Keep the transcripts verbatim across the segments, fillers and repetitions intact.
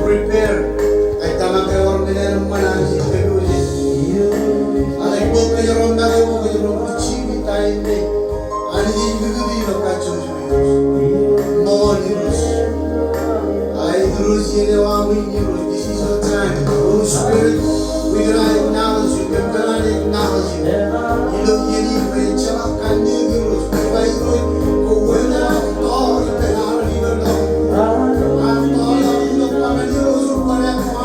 Prepare. Ej tōmak ke ewōr men eṇ eṃṃan Anij ej kōpooj. Ak ej bōk kōjro make, bōk kōjro receive-i ta in me Anij ej likūt ilo kajjojo. Ṃool Irooj. Ak Irooj, iien eo aṃ in Irooj. This is your time. Holy Spirit, we can acknowledge you. Kōm kōṇaan acknowledge you. Ilo iien in bwe ejjeḷọk kanniōk Irooj. Bwe Irooj, kwōn authority ippān Irooj. Authority ilo ṃōṇōṇō Irooj, kwōn authority.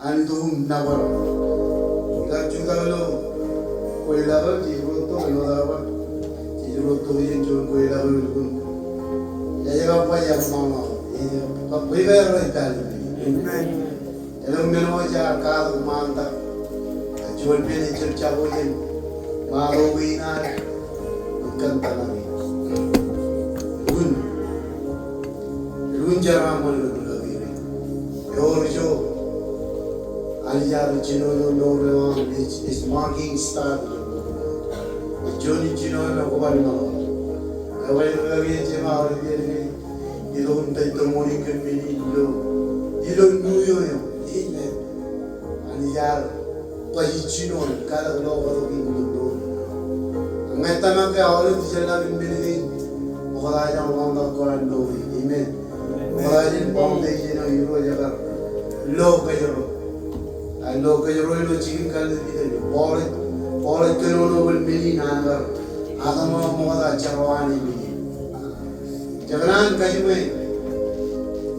An itok im nōbar. Ikar jutak ilo kweilọk eo, jej ruo tok ilo bar. Jej ruo tok iien juon kweilọk eo lukkuun. Ej kab ba iar ṃaṃa. Ej kab ba iar rej pād. Amen. Ilo men eo jaar katak ṃaantak. Juon pen ejjab jako jān ṃaantak eo in ad. Kōn tōmak in. Lukkuun. Lukkuun jeraaṃṃan ilo ṃwilaḷ in. Ewōr ijo Anij ear jino ilo mour eo aṃ, ej, ej marking star ilo mour eo aṃ. Ej juon in jino eo kwō bar ṃōṇōṇō. Ewōr ri kaki ej jema ri kaki ilo im testimony kōn men in ilo, ilo New York eo. Amen. Anij ear baj ijin eo im kalōk ḷọk tok in ilo mour. Ña ij tōmak ke aolep ijellọkin men kein ṃokta jān ḷoñtak ko an mour in. Amen. Ṃokta jān foundation eo Irooj ekar lo kōjro. Ak lo kōjro ilo jikin kallimjek in. Paul ej, Paul ej kōnono bwe men in an kar, ak ṃokta jerọwiwi men in. Jekōṇaan kajiṃwe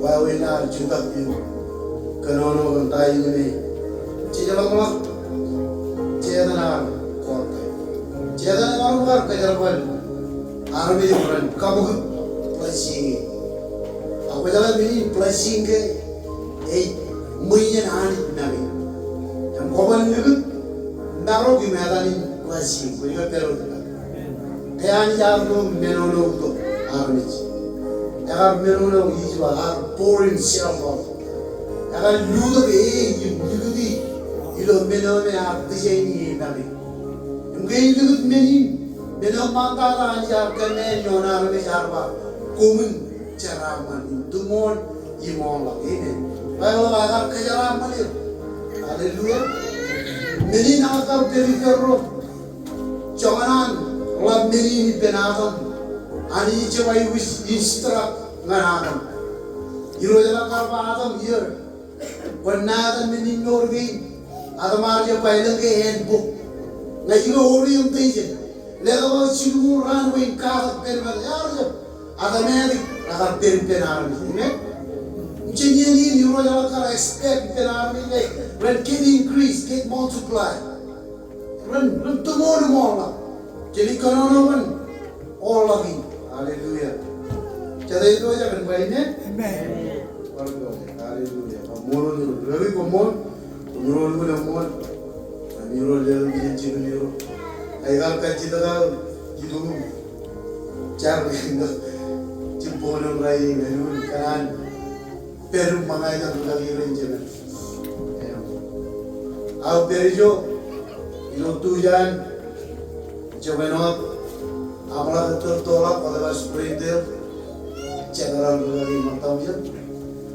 wāween ad jutak ilo kōnono kōn ta in me jej ḷōmṇak. Setan ear kọọte. Setan emaroñ kar kōjerbal armej bwe ren kabukūt blessing e. Ak kwōjeḷā men in blessing ke ej ṃōj in Anij make. Im kwō ban likūt marok im etan in blessing. Kwōj ke pād wōt ippa. Ke Anij ear lo menono tok armej. Ekar menono ijwa, ear pour himself out. Ekar lutok e im likūti ilo men eo me ear design e make. Im ke ij likūt men in, men eo ṃoktata Anij ear kōmeañ ioon armej ear ba, koṃwin jeraaṃṃan im tūṃool im oorḷọk. Amen. Baibōḷ ej ba ekar kōjeraaṃṃan er. Hallelujah. Men in ear kar pād ippārro. Joñan an ḷap men in ippān Adam, Anij ej jab aikuj instruct ñan Adam. Irooj eḷak kar ba Adam, iiō, kwōn nā etan men in mour kein. Adam ear jab ba elōñ ke ānbok. Ña ij orientation. Letok aō jilñuul raan bwe in katak pād ippān ear jab. Automatic, rekar pād ippān armej. Amen. Im jān iien in Irooj eḷak kar expect ippān armej ke ren get increase, get multiply. Ren, ren tūṃool im oorḷọk. Jen kōnono kōn oorḷọk in. Hallelujah. Jete ilo ej kōn ba amen? Amen. Hallelujah. Koṃṃool, Irooj. Ri kaki koṃṃool. Koṃṃool, Irooj, koṃṃool. Im Irooj, Irooj, Irooj, Irooj. Ij kar kajjitōk aō, itok im jar, jibboñōn rainin, Irooj, kōṇaan pād im ṃōñā ilo ri kaki rein jemān. Aō pād ijo, ilo tuj an, jemān wōt, aṃ ḷak ettōr toḷak, wōt eo ej Springdale, jemān ri kaki ṃōttam ijo.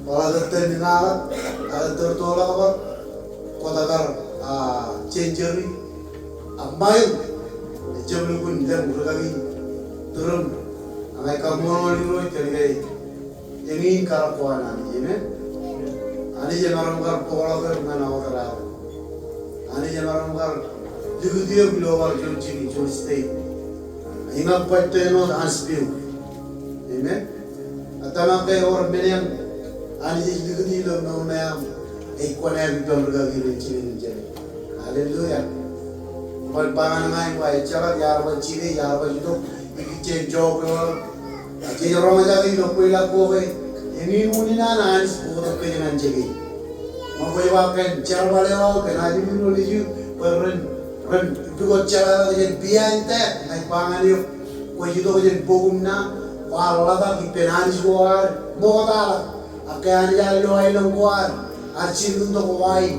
Ḷak ettōr ñan ḷak, ḷak ettōr toḷak bar, kwōj kar, a, century, a mile, ejjab lukkuun lōñ ri kaki tūrōṃ, ak ij kaṃṃoolol Irooj kōn ke Eñin karak ko an Anij, amen. Anij emaroñ kar bōkḷọk er ñan aō tōl. Anij emaroñ kar likūt eok ilo bar juon jikin, juon state. Im ij baj tōl āinwōt Huntsville. Amen. Ak tōmak ke ewōr men eṇ Anij ej likūti ilo mour eo aṃ, ej kōṇaan ippaṃ rikaki ilo jikin in jeḷā. Hallelujah. Bōlen ba ñan ña im ba ejjeḷọk iar ba jidik, iar ba itok, ikijjien job eo aṃ. Jej roñjake ilo kweilọk ko ke eñin unin an Anij bōktok kōj ñan jikin. Ṃōk kwōj ba kōn jerbal eo aō, kōn ajri eo aō, bwe ren, ren, because jeḷā ke jen behind that, ña ij ba ñan eok, kwōj itok jān bok im naan, kwaar ḷotak ippān Anij ko ad ṃoktaḷọk. Ak ke Anij ear lo aelōñ ko ad, ear jilkintok wāween.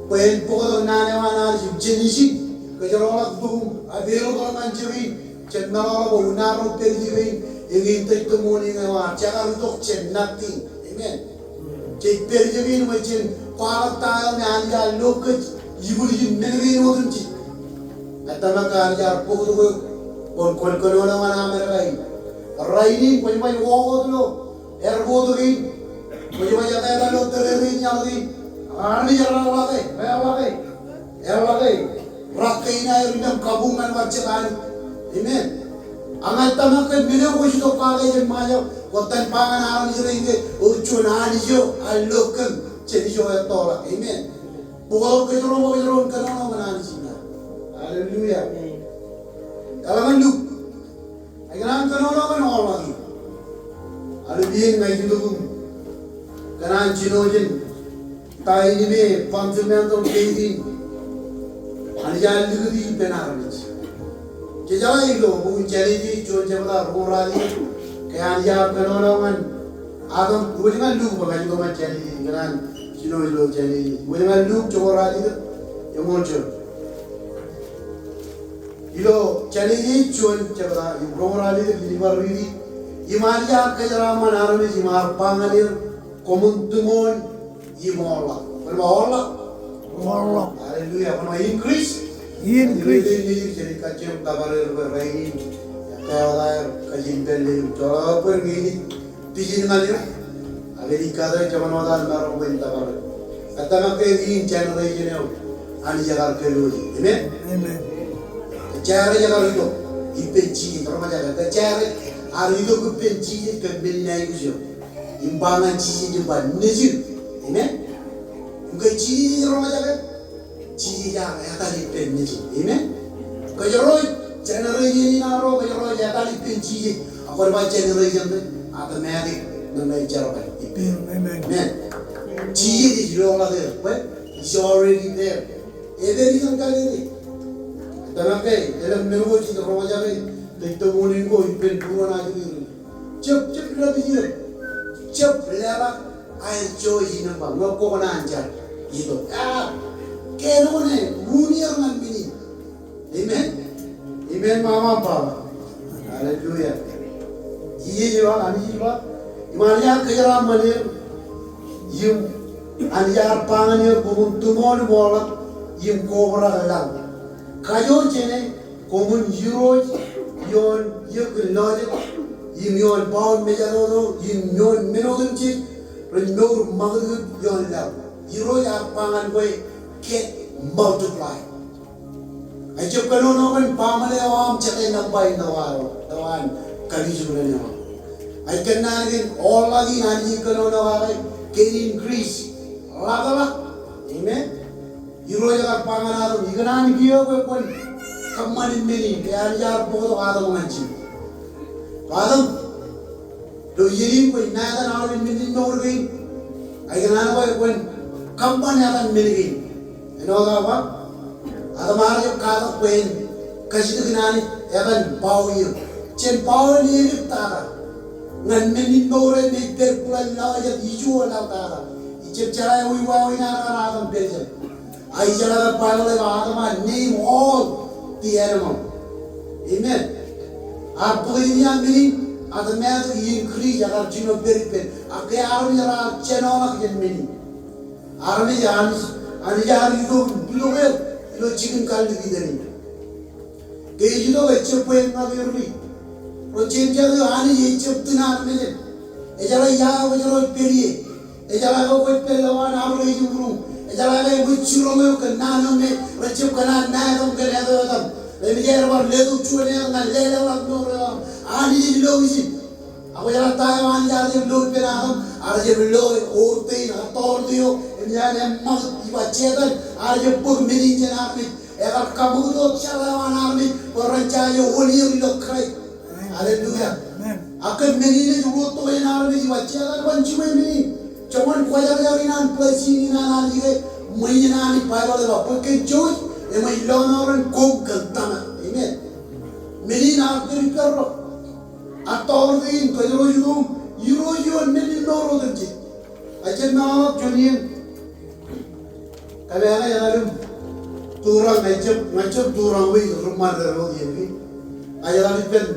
Bwe en bōktok naan eo an Anij im jān ijin, kōjro ḷak bok im available ñan jikin, jen meḷọkḷọk bwe unin arro pād ijin kein, eñin testimony eo ear jekar itok jān nothing. Amen. Jej pād ijin kein bwe jen kwaḷọk ta eo me Anij ear lo kōj, ibwiljin men kein otemjej. Ij tōmak ke Anij ear bōktok eok, kwōn, kwōn kōnono ñan Amerika in. Rainin, kwōj baj wọk wōt ilo airport kein. Kwōj baj etal ilo tōrerein iaḷ kein. Armej ear ḷak e, ear ḷak e, ear ḷak e. Rak kein aer innām kabuñ ñan bar jet Anij. Amen. Ak ña ij tōmak ke men eo kwōj itok kake jān Ṃajeḷ, kwōj itōn ba ñan armej rein ke, o, juon Anij eo ear lo kōm jān ijo ettoḷọk. Amen. Bōktok kōjro bwe kōjro en kōnono ñan Anij in. Hallelujah. Amen. Eḷaññe Luk, ij kōṇaan kōnono kōn oorḷọk in. Aolep iien ña ij itok im kōṇaan jino jān ta in me fundamental faith in Anij ear likūti ippān armej. Jejeḷā ilo bok in Jenesis, juon jebta, ruo ralitōk, ke Anij ear kōnono ñan Adam, ruo ñan Luk bwe ña ij itok ñan Jenesis, kōṇaan Ilo, ilo jāne, wōnṃaanḷọk jọkḷọk ralitōk, eṃṃool juon. Ilo jāne ej juon jebta im roñoul ralitōk, ij bar riiti. Im Anij ear kōjeraaṃṃan armej im ear ba ñan er, koṃwin tūṃool im oorḷọk. Kwōn ba oorḷọk. Oorḷọk. Hallelujah. Kwōn ba increase. Increase. Ij kajjioñ tōpar er bwe rainin, kōjeañ tōpar er kajin pālle im joḷọk bwe ñe ij pijin ñan eok, ak ij kate, jemaroñ wōt aō maroñ bwe in tōpar eok. Ej tōmak ke in generation eo Anij ekar kōlooje. Amen? Amen. Kōjeañ ej kar itok ippān Jisōs, roñjake. Kōjeañ ej kar itok ippān Jisōs kōn men in aikuj eo. Im ba ñan Jisōs im ba nejin. Amen? Im ke Jisōs ej roñjake, Jisōs ear etal ippān nejin. Amen. Kōjro ej generation in arro, kōjro ej etal ippān Jisōs. Ak kwōn ba generation ṇe, automatic ṇe, ṇe jerbal ippān. Amen. Amen. Jisōs ej loḷọk er, bwe, he's already there. Ej pād itok kōn e. Tōmak ke elōñ men ko jej roñjake, ej tōmōn in ko ippān būruon ajri in. Jab, jab ḷapij er. Jab leḷọk aer choice in ba ñe kwō kōṇaan jar itok. Ah, kōn wōn e, ruun er ñan men in. Amen. Amen, mama, papa. Hallelujah. Ij ba, Anij ej ba. Im Anij ear kōjeraaṃṃan er. Im Anij ear ba ñan er, koṃwin tūṃool im oorḷọk im kobrak laḷ. Kajoor jāne, koṃwin irooj ioon eō kōn lọjet, im ioon bao mejatoto, im ioon men otemjej rej mour ṃakūtkūt ioon laḷ. Irooj ear ba ñan kwe, get multiply. Ejjab kōnono kōn baaṃle eo aṃ jete nōṃba in ilo ad, ilo an kapijuknen eo aṃ. Ej kōnnaan kōn oorḷọk in Anij ej kōnono kake, kōn increase. Ḷapḷọk. Amen. Irooj ekar ba ñan Adam, ikōṇaan kiiō bwe kwōn kōṃṃani men in, ke Anij ear bōktok Adam ñan jin. Adam, ilo iien in kwōj naaj etan aolep men in mour kein. Ak ikōṇaan bwe kwōn kōṃṃan etan men kein. Āinwōt aō ba, Adam ear jab katak bwe en kajjitōk in Anij etan bao eo. Jen bao in elōñ tata. Ñan men in mour eo me ej pād kuḷan laḷ jet ijo laḷ tata. Ij jab jeḷā ewi wāween an Adam pād jān. Ak ijeḷā ke Baibōḷ ej ba Adam ear name all the animal. Amen. Ear bōk jān iaan men in, automatic increase, ekar jino pād ippān. Ak ke armej raar jenoḷọk jān men in. Armej, Anij, Anij ear itok, itok er ilo jikin kallib Iden in. Ke ej itok, ejjab bwe en ṇa er ri. Ro jeiū jatū, Anij ejjab tūn armej. Ejeḷā ia eo kwōj pād ie. Ejeḷā ke kwōj pād lowaan average income. Ejeḷā ke kwōj jiroñ eok kōn naan eo me rejjab kōṇaan ṇa etaṃ kōn eto etaṃ. Im ej bar letok juon eō ñan lelōñḷọk mour eo aṃ. Anij ej lo ijin. Ak kwōjeḷā ta eo Anij ear jab lo ippān Adam, ear jab lo ordain authority eo, im iaan eṃṃakūt, ij ba Setan ear jab bōk men in jān armej. Ekar kaṃṃoolol wōt jeḷā eo an armej bwe ren jaje wōn iiō ilo Kraist. Hallelujah. Amen. Ak kōn men in ej ruo tok jān armej, ij ba Setan ban jiṃwe men in. Joñan kwōjarjar in an blessing in an Anij ke ṃweien Anij. Baibōḷ ej ba bwe kōn jouj eṃōj lọmọọren koṃ kōn tōmak. Amen. Men in ear pād ippārro. Authority in kōjro ej itok im irooj ioon men in mour otemjej. Ejjab maroñ juon iien. Kōmij etal im tūrañ, ejjab, ña ijjab tūrañ wōj ri ṃaan ro wōt iien kein. Ña ij etal ippān,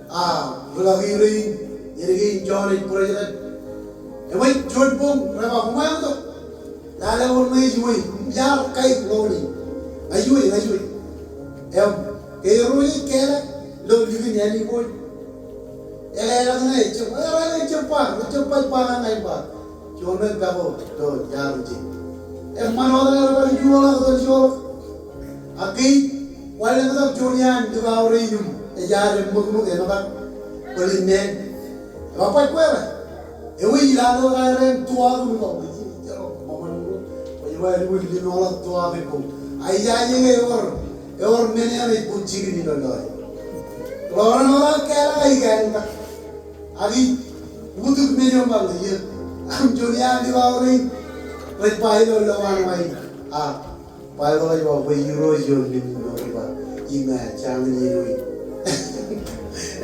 a, ri-kaki rein, iien kein John ej president. Eṃōj juon boñ, rej ba koṃ ḷak tok. Lale wōr ṇe ej wōj, iar kaik ḷoor in. Ña ij wōj, ña ij wōj. Im, ke erro ej kālọk, ilo likin āne boñ. Eḷap ṇe ejjab, eḷap ṇe ejjab ba, ejjab ba, ba ñan ña im ba. Juon ṇe pako, to, iar ijin. Eṃṃan wōt eḷap ṇe juon ḷọk, to, juon ḷọk. Ak ke ij wanlōñtak juon iaan likao rein im ej ad eṃōkṃōk eṃōktak bōlen men. Eḷap bar kwe ḷe. Ewi ilo ad ḷọk aer en tuwaak im ḷọk. Ewi ilo ad ḷọk tuwaak im ḷọk. Ak ijaje ke ewōr, ewōr men eo ej bōk jikin ilo ḷọk. Ḷọk ren ḷọk kālọk ij kanooj. Ak ij utūk men eo im ba ḷọk iiō. Ak juon iaan likao rein rej ba ilo lowaan ṇe. A. Baibōḷ ej ba bwe irooj ioon men in mour ej ba, im ej jañin iien wōj.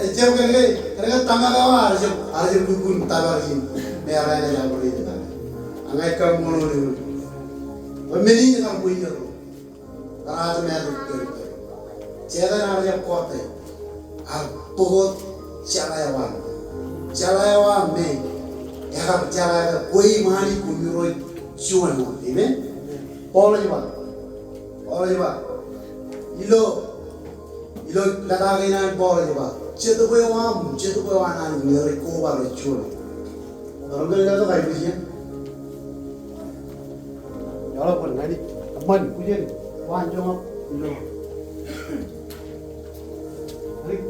Ejjab kōnke, kōnke tōmak eo ear jab, ear jab lukkuun tōpar in, me raṇe ej abrein tōmak. Ña ij kaṃṃoolol eok bwe men in ekar ṃweier ro. Kar aō ṃōttan. Setan ear jab kọọte. Ak bōk jeḷā eo aṃ. Jeḷā eo aṃ me ekar jeḷā ke kwe im Anij koṃiro juon wōt. Amen. Paul ej ba. Paul ej ba. Ilo Ilo lōta kein an Paul ej ba, jetōb eo aṃ, jetōb eo an Anij ñe rej koba rej juon. Ewōr ke letok aikuj iien? Eḷap bwe ña ij eṃṃan, kwōj jen ba joñak ilo. Anij.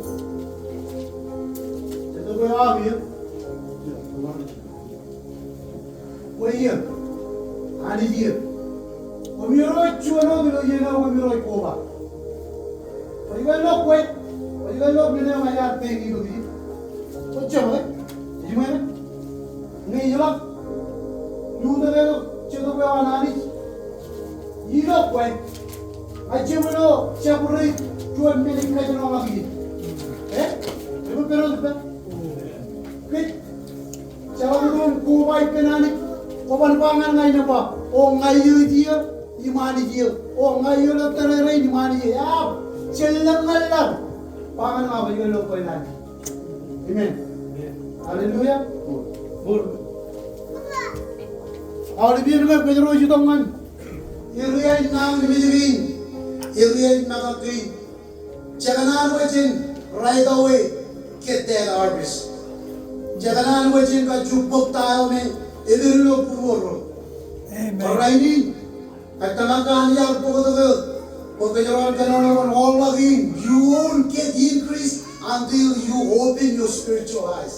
Jetōb eo aṃ iien. Kwe iien, Anij iien. Koṃiro juon wōt ilo iien eo koṃiro koba. Kwōj kar lo kwe, kwōj kar lo men eo ña iar pein itok ijin. Kwōj jab, eh? Ej ṃool, eh? Ñe ij ḷak lutōk eok, jetōb eo an Anij. Ilo kwe, ña ij jab lo separate juon men ej kajjioñ ḷọk ijin. Eh? Ej ba pedo ippa. Kwe. Jeḷā ke koba ippān Anij, kwōban ba ñan ña ij ba, o ña eo ej iiō, im Anij eo, o ña eo ḷọk tōrerein im Anij eo. Eḷap, jen lōñ ñan ḷọk. Ba ñan ña bwe jen lōñ kwe Anij. Amen. Hallelujah. Aolep iien ke kōjro ej itok ñan area in ṇaō in mejān kein, area in ṃōkaj kein. Jekōṇaan bwe jen right away get that harvest. Jekōṇaan bwe jen kajju bōk ta eo me epen ilo būruon ro. Amen. Barāinwōt in, ij tōmak ke Anij ear bōktok eok bwe kōjro en kōnono ñan oḷak in. You won't get increase until you open your spiritual eyes.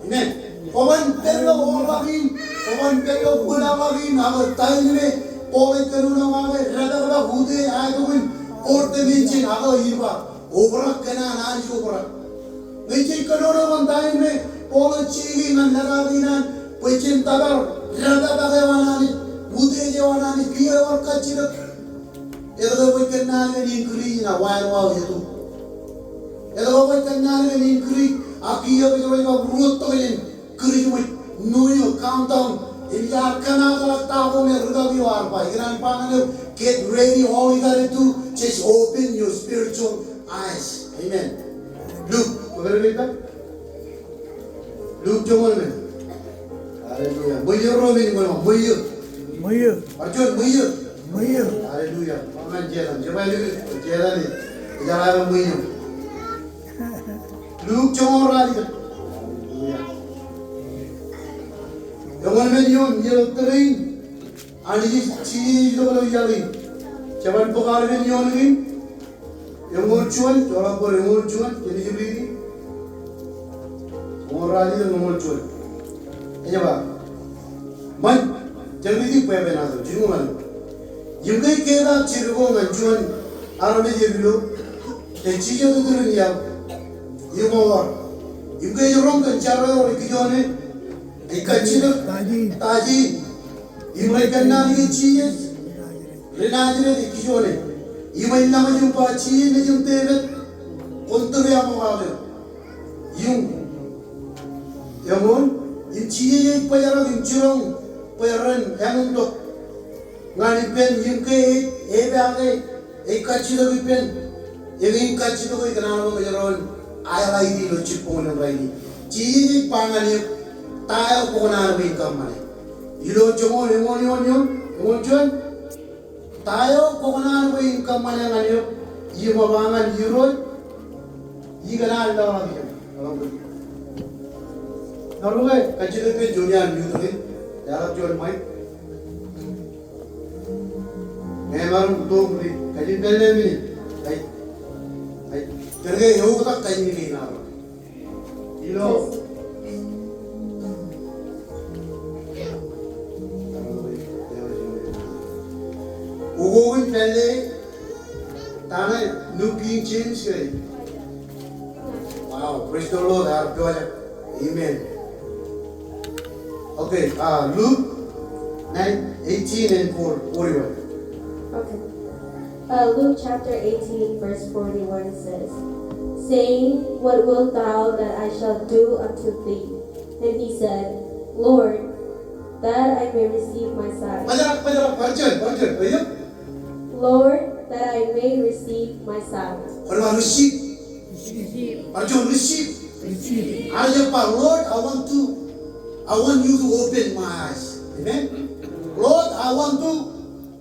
Amen. Kwōban pād ilo oḷak in, kwōban pād ilo wōnḷọk in, ak ta in me Paul ej kōnono ñan e, rej kōṇaan utiej aetok in fourth dimension, ak ej ba, obrak kōn an Anij obrak. Ñe jej kōnono ñan ta in me Paul ej jeḷā ñan lōta kein an, bwe jen tōpar rej kōṇaan eo an Anij, utiej eo an Anij, kiiō ewōr kajjitōk. Etke kwōj kōnnaan kōn increase ṇe, wa eo aō itok? Etke kwōj kōnnaan kōn increase, ak kiiō kōjro ej kab ruo tok jān Christmas, New Year countdown, im jaar kōṇaan ḷọk ta ko me rūkaki eo ear ba, ikōṇaan ba ñan eok, get ready, all you gotta do, just open your spiritual eyes. Amen. Luke, kwō kōrā ippa? Luke joñoul emān. Hallelujah. Ṃweiō ro men in, ṃweiō. Ṃweiō. Ṃweiō. Ṃweiō. Hallelujah. Ṃōṇōṇō in jeḷā. Jebal in jeḷā in. Jeḷā in ṃweiō. Luke joñoul ralitōk. Hallelujah. Joñoul emān ioon, ilo tōre in. Anij ej, Jisōs ej itok ilo iaḷ in. Jebal bok aolepen ioon kein. Eñoul juon, joḷọk bōd eñoul juon, Jenesis riiti. Joñoul ralitōk eñoul juon. Ej ba. Ṃōn, jen riiti bwebwenato, jilñuul ḷalem. Im ke ej ketak Jeriko ñan juon armej epilo, ke Jisōs ej tūrin iaḷ. Im ewōr. Im ke ej roñ kōn jar eo rej kijoone, ej kajjitōk taje in. Im rej kōnnaan ke Jisōs ri Najaret ej kijoone. Im ej lañōj im ba, Jisōs Nejin Devid, kwōn tūriaṃo aō. Im, eñoul, im Jisōs ej bōjrak im jiroñ bwe ren eñintok ñan ippān im ke ej, epaake ej kajjitōk ippān. Eñin kajjitōk eo ikōṇaan bwe kōjro en highlight ilo jibboñōn rainin. Jisōs ej ba ñan eok, ta eo kwō kōṇaan bwe in kōṃṃane? Ilo joñoul, eñoul ioon, ioon, eñoul juon. Ta eo kwō kōṇaan bwe in kōṃṃane ñan eok, im ba ñan Irooj, ikōṇaan lọḷọk ijeṇ. Ewōr ke kajjitōk ippān juon iaan youth eo, eḷap juon mic. Ñe emaroñ to ri, kajin pālle men in. Ai, ai, kōnke eoktak kajin kein arro. Ilo. Ukok in pālle, ta ṇe New King James ke? Wow, praise the Lord, ear pojak. Amen. Okay, uh, Luke nine, eighteen and four, forty-one. Okay. Uh, Luke chapter eighteen, verse forty-one says, saying, "What wilt thou that I shall do unto thee?" And he said, "Lord, that I may receive my sight. Bōjrak, bōjrak, bar juon, bar juon, bōjrak. Lord, that I may receive my sight. Kwōn ba receive. Receive. Bar juon receive. Receive. Ak bar, Lord, I want to, I want you to open my eyes. Amen. Lord, I want to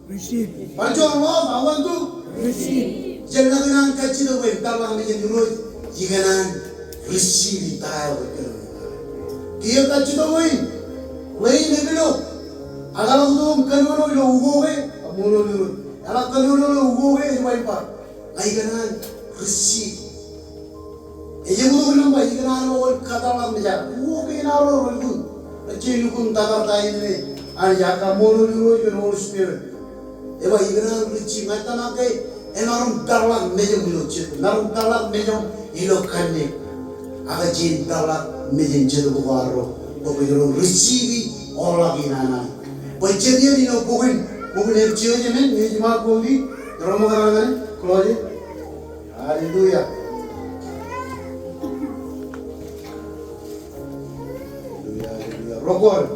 Receive. Bar juon, Lord, I want to receive. Jen lōñ in an kajjitōk bwe en peḷḷọk mejān Irooj, ikōṇaan receive in ta eo kwōj kōnono. Kiiō kajjitōk bwe en lōñ in epilo. Ak eḷak tok im kōnono ilo ukok e, ak ṃool Irooj. Eḷak kōnono ilo ukok e, ej ba, bar ña ikōṇaan receive. Ej bōk tok nōṃba, ikōṇaan wōt kōtḷọk mejān. Ukok kein arro rej lukkuun, rej lukkuun tōpar ta in me Anij, ak ṃool Irooj kōn Holy Spirit. Ej ba ikōṇaan receive, ña itōmak ke emaroñ peḷḷọk mejān ilo jet, emaroñ peḷḷọk mejān ilo kanniōk. Ak jen peḷḷọk mejān Jetōb ko arro, bwe kwōj ro receive oḷọk in an Anij. Bwe jet iien ilo bok in, bok in Epesōs, amen, ej ṃae bok in, ro ṃōkaj ñan, close. Hallelujah. Hallelujah, hallelujah. Ro kwaḷọk.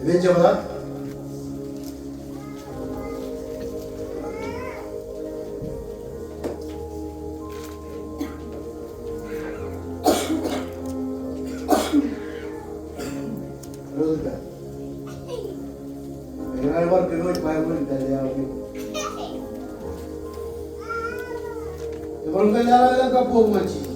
Amen, jebta. Bar kōnooj Baibōḷ in pād ilo aō. Ebar kōnooj ilo aō kabbokbok ñan Jisōs.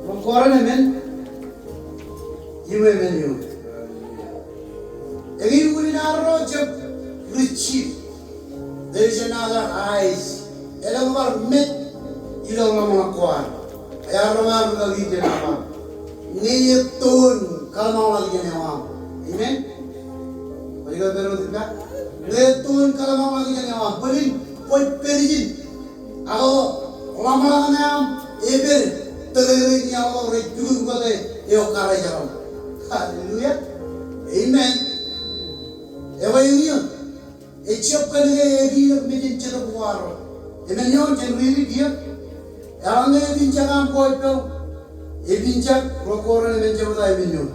Ro Korint emān, im emān eoon. Eñin unin arro jab receive. There is another eyes. Elōñ bar mej ilo ḷōmṇak ko ad. Ear roñ aō ri-kaki jān Abraham. Ñe ettoon kōḷmānḷọkjeṇ eo aṃ. Amen? Bōlen, ñe ettoon kōḷmānḷọkjeṇ eo aṃ. Bōlen, bōlen pād ijin. Ak ḷōmṇak ṇe aṃ epād tōrerein iaḷ ko rej pukot eo kōrā eo. Hallelujah. Amen. Eo eñin. Ejab kōnke ekiiō mejān Jetōb ko arro. Emān eoon, jen riiti kiiō. Eḷaññe epinjak aṃ koejpel, epinjak, ro Korint emān jebta, emān eoon.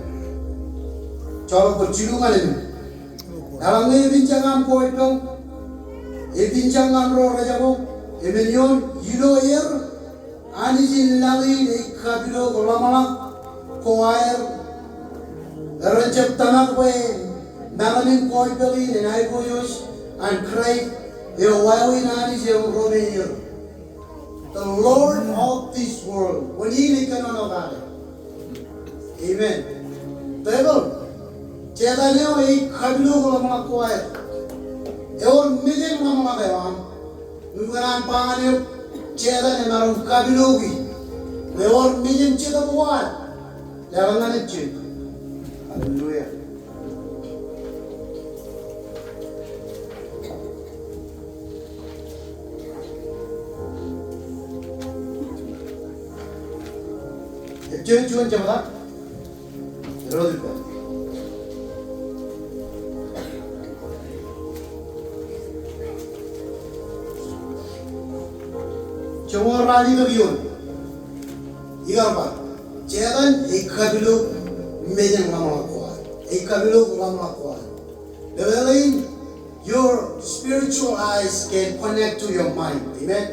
Joḷọk bōd jilu ñan emān. Eḷaññe epinjak aṃ koejpel, epinjak ñan ro rejako, emān eoon, ilo er Anij in laḷ in ej kapilok ḷōmṇak ko aer, ren jab tōmak bwe meram in koejpel in en aiboojoj an Kraist eo wāween Anij eo ro me er. The Lord of this world. Wōn in ej kōnono kake? Amen. Tōpar, Setan eo ej kapilok ḷōmṇak ko aer. Ewōr mejān ḷōmṇak eo aṃ. Im ikōṇaan ba ñan eok, Setan emaroñ kapiloki. Ewōr mejān Jetōb ko ad. Leḷọk ñan eok. Hallelujah. Epesōs juon jebta. Joñoul ralitōk eoon. Ikar ba, Setan ej kapilok mejān ḷōmṇak ko ad. Ej kapilok ḷōmṇak ko ad. Lelōñ in, your spiritual eyes can connect to your mind. Amen.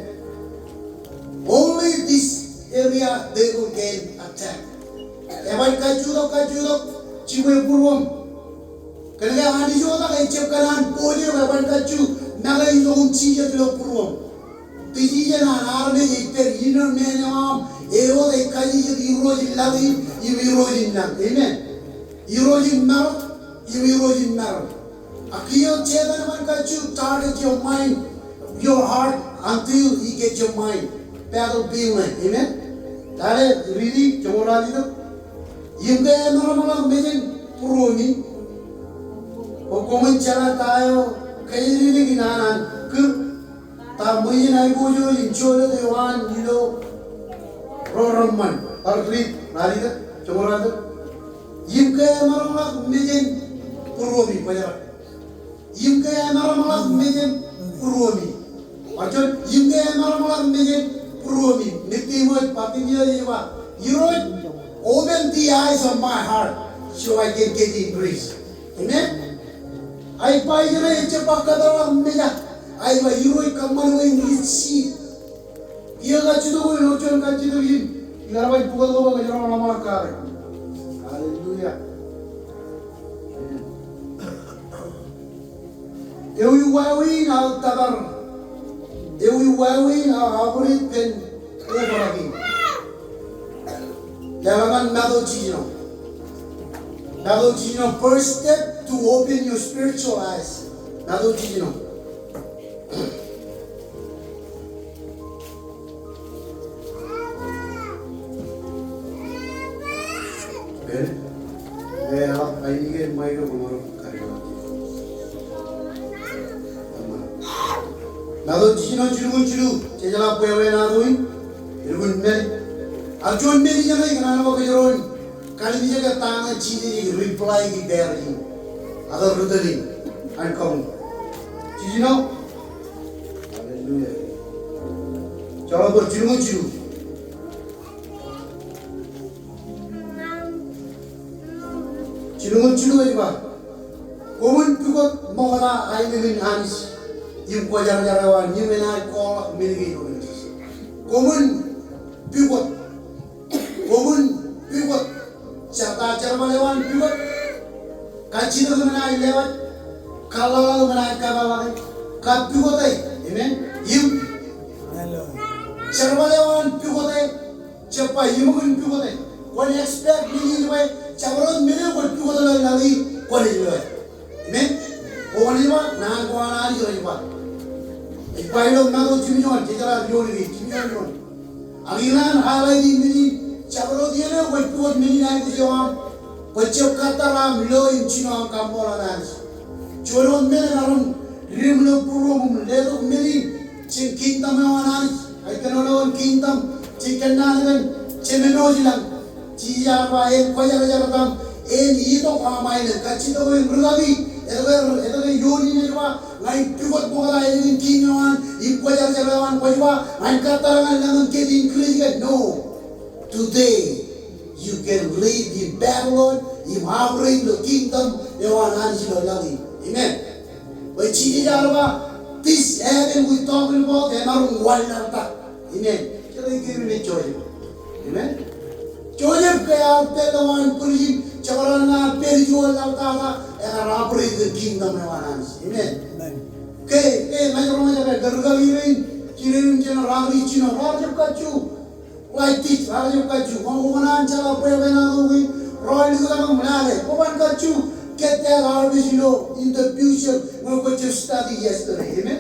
Only this area devil can attack. Eban kajjutok, kajjutok, jibwe būruōṃ. Kōnke Anij eo ej jab kōṇaan bōk eok eban kajju make itok im jijet ilo būruōṃ. Decision an armej ej pād, inner man eo aṃ, ewōr ej kajjitōk irooj in laḷ in, im irooj in lañ. Amen. Irooj in marok, im irooj in maroñ. Ak kiiō Setan eban kajju target your mind, your heart, until he get your mind. Battle being like, amen? Tale, riiti, joñoul ralitōk. Im ke emaroñḷọk mejān būruemi bwe koṃwin jeḷā ta eo kōjatdikdik in an an kūr, ta ṃwijin aiboojoj in jolōt eo an ilo ro reṃṃan. Bar riit, bar riit, joñoul ralitōk. Im ke emaroñḷọk mejān būruemi, bōjrak. Im ke emaroñḷọk mejān būruemi. Bar juon, im ke emaroñḷọk mejān būruemi. Nick Timothy, Bartimaeus ej ba, Irooj, open the eyes of my heart so I can get increase. Amen. Ij ba ijeṇe ejjab ba kōpeḷḷọk meja. Ij ba Irooj kōṃṃan bwe in receive. Kiiō kajjitōk eo, ilo juon kajjitōk in, ikar ba in pukot ko bwe kōjro ḷōmṇak kake. Hallelujah. Amen. Ewi wāween aō tōpar, ewi wāween aō operate kōn obrak in. Leḷọk ñan Matthew jiljino. Matthew jiljino, first step to open your spiritual eyes. Matthew jiljino. Matthew jiljino, jilñuul jilu, jejeḷā bwebwenato in, elukkuun men. Ak juon men ijeṇe ikōṇaan bwe kōjro en kallimjeke ta ṇe Jisōs ej reply kōn peer in, ak ri tōl in, an kabuñ. Jiljino. Hallelujah. Joḷọk bōd, jilñuul jilu. Jilñuul jilu ej ba, koṃwin pukot ṃokta aelōñ in Anij im kwōjarjar eo an, im enaaj kọọḷọk men kein otemjej. Koṃwin pukot. Koṃwin pukot. Jab ta jerbal eo an pukot? Kajjitōk im enaaj lewōj. Kaḷḷaḷḷaḷ im enaaj kapeḷḷọke. Kab pukote. Amen. Im jerbal eo an pukote. Jab ba iṃōk in pukote. Kwōn expect men in bwe jabdewōt men eo kwōj pukot ḷọk, ḷọk in kwōnaaj lewōj. Amen. Kwōnaaj ba, naan ko an Anij ej ba. Ej ba ilo Matthew jimjuon, jejeḷā juon eo, jimjuon juon. Ak ikōṇaan highlight men in, jabdewōt iien eo kwōj pukot men in aikuj eo aṃ, kwōj jab kōttar aṃ lo im jino aṃ kaṃṃoolol Anij. Juon wōt men emaroñ dim ilo būruōṃ im letok men in jān kingdom eo an Anij. Ij kōnono kōn kingdom, jej kōnnaan kōn Jemān eo ej ilañ. Jisōs ear ba, en kwōjarjar etaṃ, en itok aṃ aelōñ. Kajjitōk eo im rūkaki, etke, etke ioon in ej ba, ña in pukot ṃokta aelōñ in king eo an, im kwōjarjar eo an, kwōj ba ña in kōttar ñan lañ im get increase ke? No. Today, you can live in Babylon, im operate ilo kingdom eo an Anij ilo laḷ in. Amen. Bwe Jisōs ear ba, this heaven we talking about, emaroñ wanlaḷtak. Amen. Jete ej keememej Joseph? Amen. Joseph ke ear pād lowaan prison, jekdọọn ñe ear pād ilo laḷtata, ekar operate kingdom eo an Anij. Amen. Amen. Ke, ke, ña ij roñjake, ke rūkaki rein, jinen im jen raar ijjino, raar jab kajju. Raar tij, raar jab kajju. Kwōn, kwōn kōṇaan jeḷā bwebwenato kein, raar likūt aṃ im lale. Kwōban kajju, get that harvest, you know, in the future, ñe kwōj jab study yesterday. Amen.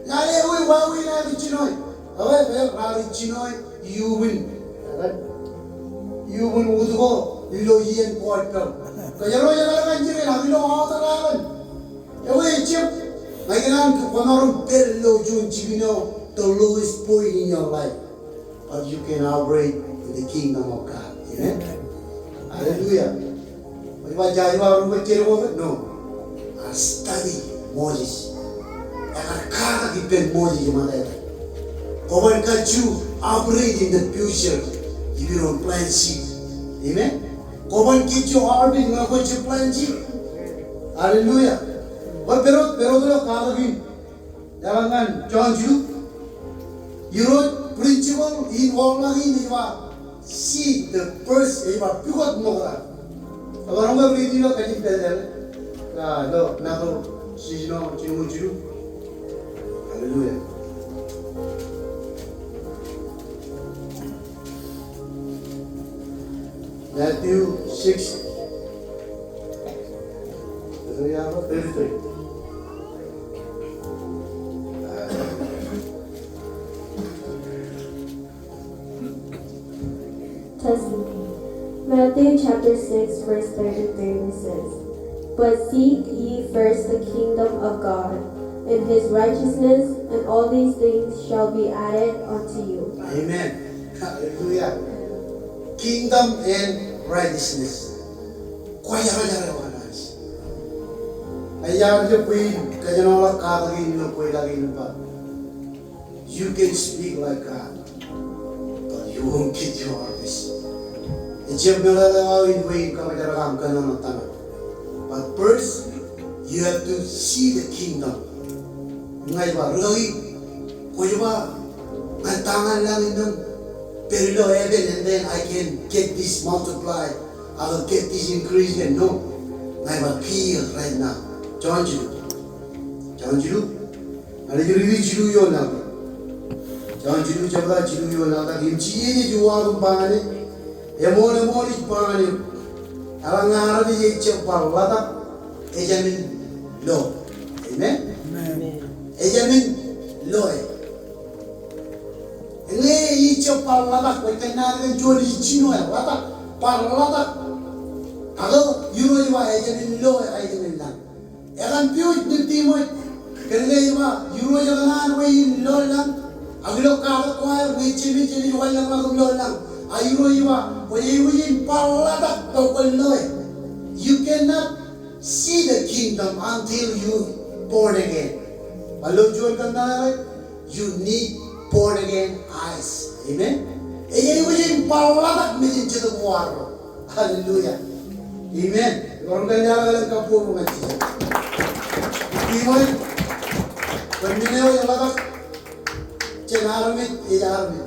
Lale, ewi wāween aō ijjino. Ewi, ewi, raar ijjino, iuṃwin. Iuṃwin wūd ko, ilo iien Ṃajeḷ. Kōjro ej kōṇaan jidik, ak ilo outer island. Ewi ejjab, ña ikōṇaan kwōmaroñ pād ilo juon jikin eo, the lowest point in your life. But you can operate in the kingdom of God. Amen? Hallelujah. Ej ba Joshua ruo bwe jen wōt? No. Ear study Moses. Ekar katak ippān Moses im ṃōttan. Kwōban kajju operate in the future if you don't plant seed. Amen? Kwōban kajju harvest ñe kwōj jab plant seed. Hallelujah. Bwe pād wōt, pād wōt ilo katak in. Eḷaññe John jilu, Irooj principle in wōnḷọk in ej ba, seed, the first, ej ba pukot ṃokta. Ebar ṃōk reading ilo kajin pād ḷọk. Ilo Matthew jiljino, jilñuul jilu. Hallelujah. Matthew six, thirty-three. Matthew chapter six, verse thirty-three says, "But seek ye first the kingdom of God and his righteousness, and all these things shall be added unto you." Amen. Hallelujah. Kingdom and righteousness. Kwōjarjar eo an Anij. Ij iar jab kajenoḷọk katak in ilo kweilọk in ba, you can speak like God, but you won't get your harvest. Ejjab meḷeḷe aō in bwe in kōjeraṃ kōnono tōmak. But first, you have to see the kingdom. Ña ij ba, rūkaki, kwōj ba, ñan ta ñan lañ in ilo pād ilo heaven and then I can get this multiply, I will get this increase and no. Ña ij ba kiiō right now. Jon jilu. Jon jilu. Ñan ej jilu ioon laḷtak. Jon jilu jebta jilu ioon laḷtak. Im Jisōs ej uwaak im ba ñan e, eṃool, eṃool ij ba ñan eok, eḷaññe armej ejjab bar ḷotak, ejāmin lo. Amen? Amen. Ejāmin loe. Ñe ejjab bar ḷotak, kwōj kōnnaan kōn juon ijjino eo, ḷotak, bar ḷotak. Ak Irooj ej ba ejāmin loe, ejāmin lañ. Ekōn pojak ilo tiṃooj, kōnke ej ba, Irooj ekōṇaan bwe in lo lañ, ak ilo katak ko aer ñe ejjab, ejjab wanlañ ḷọk im lo lañ. A Irooj ej ba, kwōj aikuj in bar ḷotak bwe kwōn loe. You cannot see the kingdom until you born again. Bar lo juon kōn tōmak, you need born again eyes. Amen. Ej aikuj in bar ḷotak mejān jetōb ko arro. Hallelujah. Amen. Ewōr kōn ḷotak, ḷotak kabuñ ñan Jisōs. Ij ba, bwe men eo eḷotak jān armej ej armej.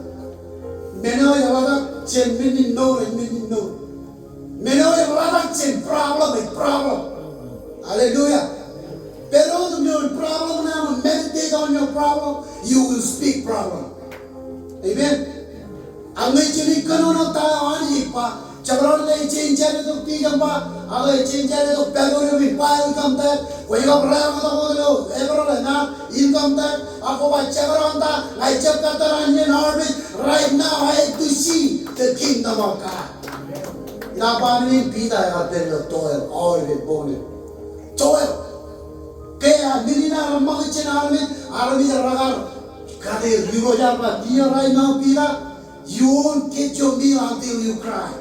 Men eo eḷotak jān men in mour ej men in mour. Men eo eḷotak jān problem ej problem. Hallelujah. Pād wōt ilo problem ṇe, meditate on your problem, you will speak problem. Amen. Ak ñe jen kōnono ta eo Anij ej ba, jekdọọn ḷe ej change tok, ij ba, ak ej change tok, pād wōt im ba income tax, kwōj kab ḷotak wōt ilo April ṇe, income tax, ak kwō ba jekdọọn ta, ña ij jab kōttar an iien armej, right now I have to see the kingdom of God. Ij ba men in Piter ekar pād ilo toil, aolepen boñōn. Toil. Ke a men in ear ṃakūt jān armej, armej rekar kate, Irooj ear ba, kiiō right now Piter, you won't get your meal until you cry.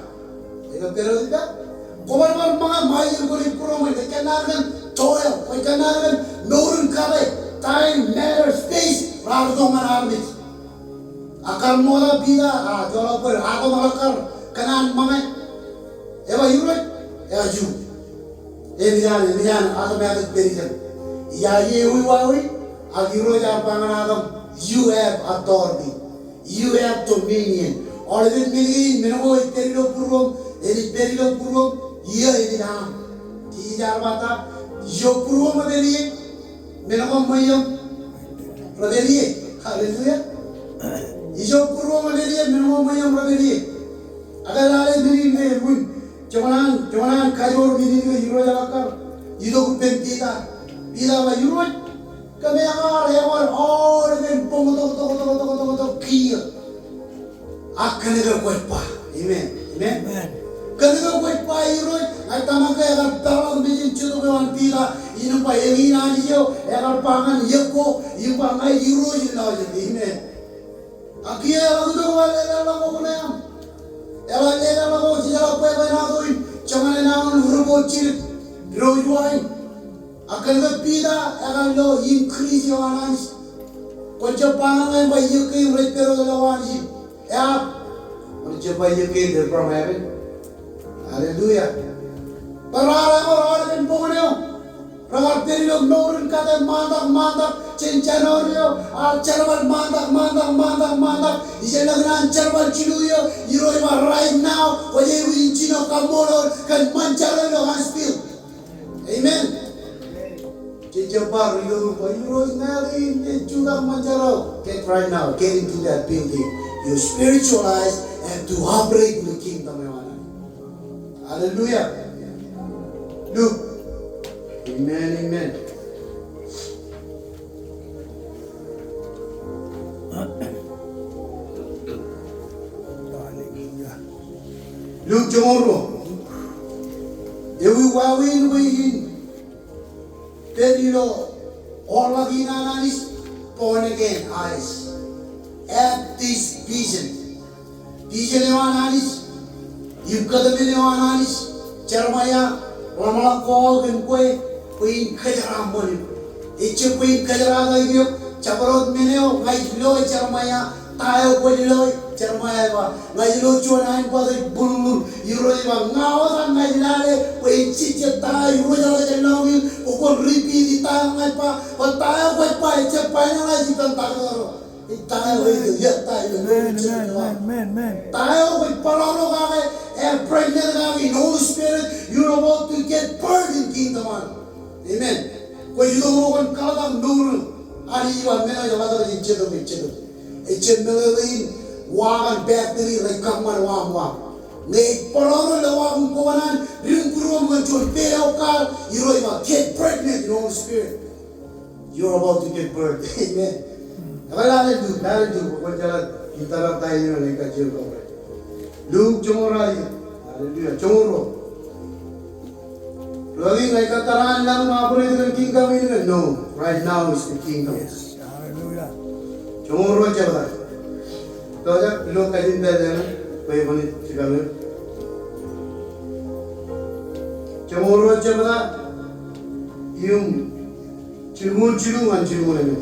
Ilo pād wōt ippa, kwō bar bar ṃōñā, ṃae iien kwōj būroṃōj, kwōj kōnnaan kōn toil, kwōj kōnnaan kōn mour in kate, time, matter, space, raar itok ñan armej. Ak kar ṃokta Piter, a, joḷọk bōd, a, kwō bar kar kōṇaan ṃōñā. Ej ba Irooj, ej ba, eo, eṃōj an, eṃōj an automatic baptism. Ij ba, ij wāween, ak Irooj ear ba ñan Adam, you have authority. You have dominion. Aolepen men kein, men ko ej pād ilo būruōṃ, enaaj pād ilo būruōṃ, iiō enaaj aṃ. Jisōs ear ba ta, ijo būruōṃ epād ie, men ko ṃweiōṃ rej pād ie. Hallelujah. Ijo būruōṃ epād ie, men ko ṃweiōṃ rej pād ie. Ak lale men in ke, ṃōn, joñan, joñan kajoor men in ke Irooj ear kar itok ippān Piter. Piter ba, Irooj, kōmeañ ar ewōr aolepen boñ tok, tok, tok, tok, tok, tok kiiō. Ak kōnke kwōj ba. Amen. Amen. Amen. Kōnke kwōj ba Irooj, ña ij tōmak ke ekar peḷḷọk mejān jetōb eo an Piter, im ba eñin Anij eo, ekar ba ñan eok ko, im ba ña ij Irooj in lọjet. Amen. Ak kiiō eḷak itok eḷap leḷọk ḷọk ko ṇe aṃ. Eḷak leḷọk ḷọk ko, jejeḷā bwebwenato in, joñan āinwōt ri-boat jidik, ro ej wa in. Ak kōnke Piter ekar lo increase eo an Anij. Kwōn jab ba ñan ña im ba iiō kein rej pād wōt ilo Anij in. Ear. Kwōn jab ba iiō kein they're from heaven. Hallelujah. Bwe raar ewōr aolepen boñōn eo. Rekar pād ilo mour in kate ṃaantak, ṃaantak jān January eo. Ak jerbal ṃaantak, ṃaantak, ṃaantak, ṃaantak. Ijellọkin an jerbal jilu eo. Irooj ba right now, kwōj aikuj in jino kaṃṃoolol kōn ṃōn jerawiwi eo an spirit. Amen. Jej jab bar ilo ṃōn, Irooj, ña ij jutak ṃōn jerọwiwi. Get right now. Get into that building. Your spiritual eyes have to operate in the kingdom eo an Anij. Hallelujah. Look. Amen, amen. Hallelujah. Luk joñoul ruo. Ewi wāween bwe in pād ilo orḷọk in an Anij, born again, eyes. Have this vision. Vision eo an Anij, im kōtmān eo an Anij, Jeremaia, ḷōmṇak ko aō kōn kwe, bwe in kōjeraaṃṃan eok. Ejjab bwe in kōjerata eok, jabdewōt men eo ña ij loe, Jeremaia, ta eo kwōj loe, Jeremaia ej ba, ña ij lo juon aenbwatōj būḷuḷ, Irooj ej ba, ña wōt ña ij lale, bwe in jejjet ta eo Irooj eḷap jān lọñiiñ, bwe kwōn repeat ta eo ña ij ba, bwe ta eo kwōj ba, ejjab ba ña ij ippān ta eo. Amen, amen, amen, amen. Ta eo kwōj bōrọro kake, eh, pregnant kake in Holy Spirit, you're about to get birth in kingdom. Amen. Kwōj itok ro kōn kaḷtak mour. Anij ej ba men eo ej ḷotak jān Jetōb, Jetōb. Ejjab meḷeḷe in wa kōn baptism rej kōṃṃan waaṃ waaṃ. Ñe ej bōrọro ilo wa kōn kōṇaan, dik būruōm kōn juon pād eo kar, Irooj ej ba, get pregnant in Holy Spirit. You're about to get birth. Amen. Ekwe lale Luk, lale Luk, kwōn jeḷā, ij tōpar ta in eo ña ij kajjioñ kōṃṃane. Luk joñoul ruo. Hallelujah. Joñoul ruo. Ḷọk in ña ij kōttar an lañ im operate kōn kingdom in ñan, no. Right now is the kingdom. Yes. Hallelujah. Joñoul ruo jebta. Tok ilo kajin pālle ñan, bwe kwōn jikañ. Joñoul ruo jebta. Im jilñuul jilu ñan jilñuul emān.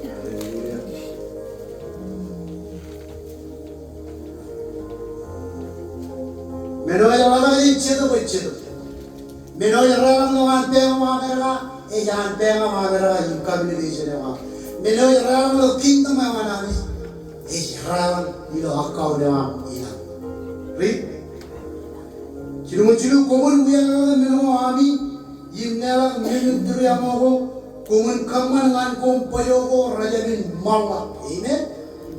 Hallelujah. Men eo ej ḷotak jān Jetōb ej Jetōb. Men eo ej raḷọk ilo an pāñ eo aṃ edda, ej an pāñ eo aṃ edda im communication eo aṃ. Men eo ej raḷọk ilo kingdom eo an Anij, ej raḷọk ilo account eo aṃ inaaj. Read. Jilñuul jilu, koṃwin wiaḷọk men ko ami, im leḷọk men in tūriaṃo ko, koṃwin kōṃṃan ñan koṃ bōjọ ko rejāmin ṃōḷḷọk. Amen.